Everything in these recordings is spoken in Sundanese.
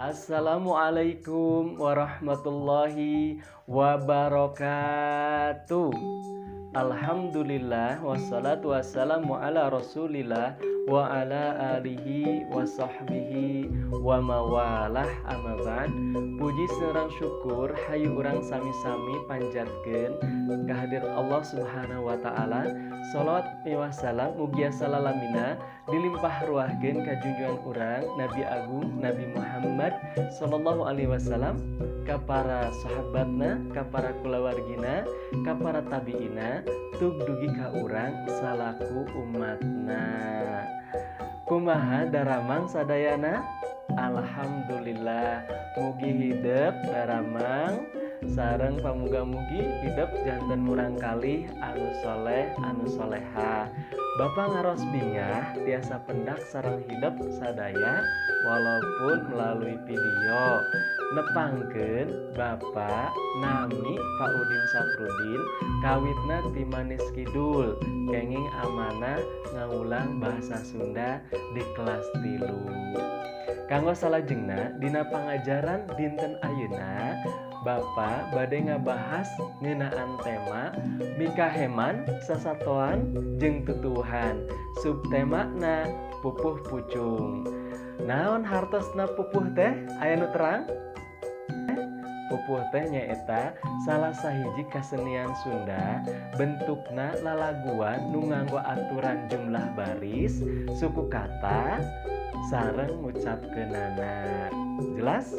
Assalamualaikum warahmatullahi wabarakatuh. Alhamdulillah, wassalatu wassalamu ala rasulillah wa ala alihi wa sahbihi wa mawalah, amma ba'd. Puji sareng syukur hayu urang sami-sami panjatkeun kehadirat Allah Subhanahu wa Ta'ala. Salawat miwah salam mugia salalamina dilimpah ruahkeun ka junjungan urang Nabi Agung Nabi Muhammad sallallahu alaihi wasallam, ka para sahabatna, ka para kulawargina, ka para tabiina, tug dugi ka urang salaku umatna. Kumaha daramang sadayana? Alhamdulillah, mugi hidep daramang sareng pamuga-mugi hidep janten murang kali anu soleh anu soleha. Bapak ngaros bingah tiasa pendak sareng hidep sadaya walaupun melalui video. Nepangkeun, Bapak nami Pak Udin Saprudin, kawitna ti Manis Kidul, kenging amanah ngawulang bahasa Sunda di kelas 3. Kanggo salajengna dina pangajaran dinten ayeuna, Bapak bade ngabahas ngeunaan tema mikaheman sasatoan jeung tutuwuhan, subtemana pupuh pucung. Naon hartosna pupuh teh? Aya nu terang? Pupuh teh nyaeta salah sahiji kasenian Sunda, bentukna lalaguan nu nganggo aturan jumlah baris, suku kata, sareng ngucapkeunana. Jelas?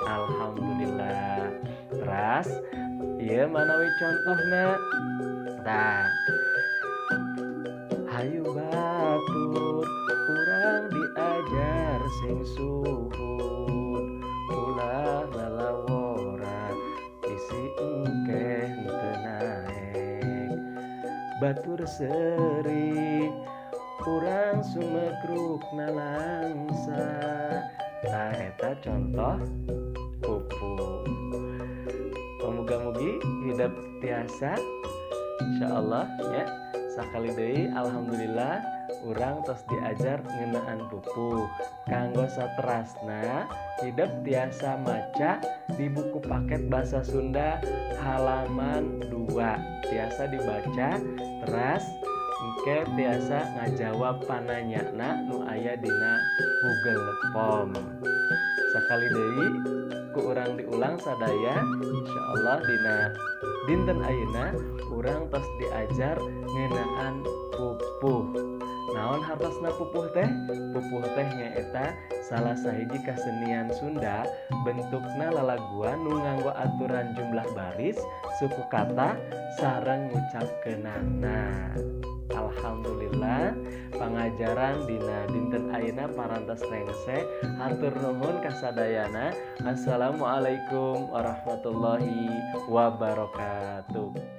Alhamdulillah. Teras ieu manawi contohna. Tah, hayu batur urang diajar sing suhud, ulah lalawora bisi engke henteu naek. Batur seuri urang sumekruk nalangsa. Nah, eta contoh pupuh. Muga-mugi hidep tiasa, insyaallah ya. Sakali deui, alhamdulillah urang tos diajar ngeunaan pupuh. Kanggo saterasna hidep tiasa maca di buku paket bahasa Sunda halaman 2, tiasa dibaca, teras engke tiasa ngajawab pananyana nu aya dina Google Form. Sakali deui ku urang diulang sadaya, insyaallah dina dinten ayeuna urang tos diajar ngeunaan pupuh. Naon hartosna pupuh teh? Pupuh teh nyaeta salah sahiji kasenian Sunda, bentukna lalaguan nu nganggo aturan jumlah baris, suku kata, sareng ngucapkeunana. Alhamdulillah, pangajaran dina dinten ayeuna parantos rengse. Hatur nuhun kasadayana. Assalamualaikum warahmatullahi wabarakatuh.